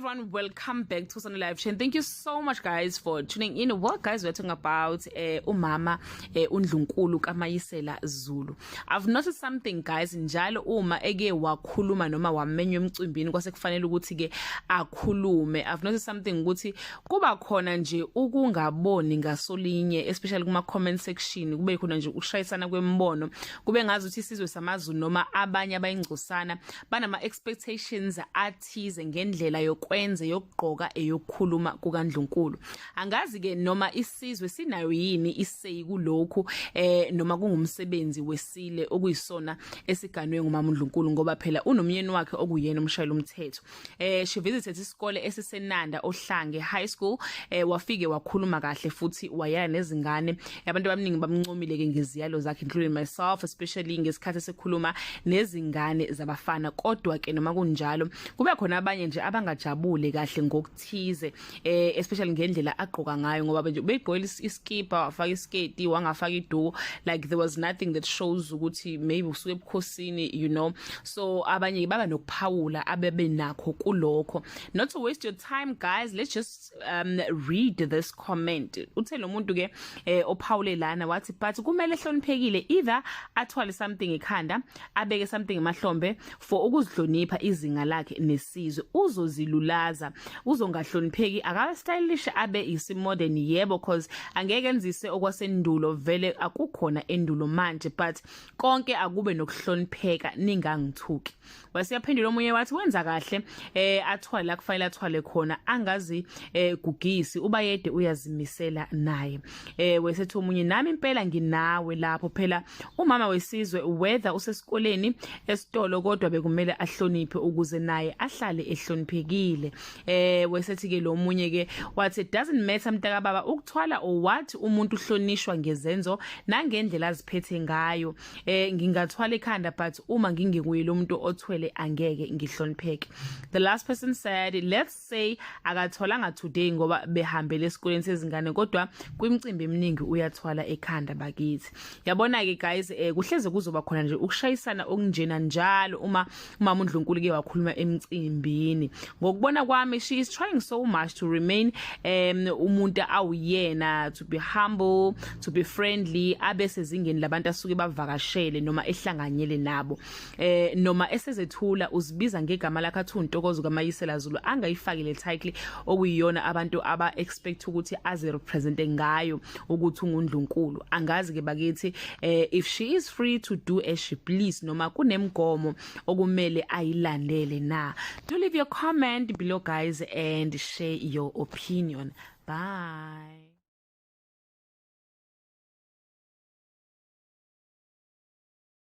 Everyone, welcome back to Sunday Live Chain. Thank you so much, guys, for tuning in. Well, guys, we're talking about umama uNdlunkulu kaMayisela Zulu. I've noticed something, guys, njalo uma eke wakhuluma noma wamenywa emcimbini kwase kufanele ukuthi ke akhulume. I've noticed something ukuthi kuba khona nje ukungaboni ngasolinye, especially kuma comment section, kube khona nje ukushayisana kwembono, kube ngazi ukuthi isizwe samaZulu noma abanye abayingcosana banama expectations athize ngendlela yokwenza, yokugqoka, eyokukhuluma kukaNdlunkulu. Angazi ke noma isizwe sinayo yini i-say kulokhu, noma kungumsebenzi wesile okuyisona esiganwe ngumama uNdlunkulu, ngoba phela unomyeni wakhe okuyena umshayeli umthetho. She visited isikole esisenanda, Ohlange High School, wafike wakhuluma kahle futhi wayala nezingane. Abantu abaningi bamncomile ke ngeziyalo zakhe, including myself, especially ngesikhathi sekhuluma nezingane zabafana. Kodwa ke noma kunjalo, kube khona abanye nje abangajabule kahle ngokuthize, especially ngendlela agqoka ngayo, ngoba nje begqoke iskipa, wafaka isketi, wangafaka iduku. Like, there was nothing that shows ukuthi maybe usuke ebukhosini. So abanye baba nokuphawula abebenakho kulokho. Not to waste your time, guys, let's just read this comment. Uthe lo muntu ke ophawule lana wathi, "But kumele hloniphekile, either athwale something ekhanda, abeke something emahlombe for ukuzihlonipha izinga lakhe nesizwe. Uzozilulaza, uzongahlonipheki. Akabe stylish, abe isimodern, yebo, cause angeke enzise okwasendulo, vele akukhona endulo manje, but konke akube nokuhlonipheka, ningangithuki." Wasiyaphendula omunye wathi, "Wenza kahle, athwale la kufanele athwale khona, angazi gugisi ubayede, uyazimisela naye." Wesethi omunye, "Nami impela nginawe lapho. Phela umama wesizwe, whether usesikoleni, esitolo, kodwa bekumele ahloniphe ukuze naye ahlale ehloniphekile." Wesethi ke lo munye ke wathi, "It doesn't matter, mntaka baba, ukuthwala or what, umuntu uhlonishwa ngezenzo nangendlela aziphethe ngayo. Ngingathwala ekhanda, but uma ngingekuye lo muntu othwele, angeke ngihlonipheke." The last person said, "Let's say akatholanga today ngoba behambele esikoleni sezingane, kodwa kwimicimbi eminingi uyathwala ekhanda bakithi." Yabona ke, guys, kuhleze kuzoba khona nje ukushayisana okunjena njalo uma umama uNdlunkulu ke wakhuluma emcimbini. Ngokubona kwami, she is trying so much to remain umuntu awuyena, to be humble, to be friendly, abe sezingeni labantu asuke bavakashele noma ehlanganyele nabo. Noma esezethula uzibiza ngegama lakhe, athi uNtokozo kaMayisela Zulu, angayifaki le title okuyiyona abantu aba expect ukuthi aze represent ngayo ukuthi ungundlunkulu. Angazi ke bakithi if she is free to do as she please noma kunemgomo okumele ayilandele na. Do leave your comment below, guys, and share your opinion. Bye.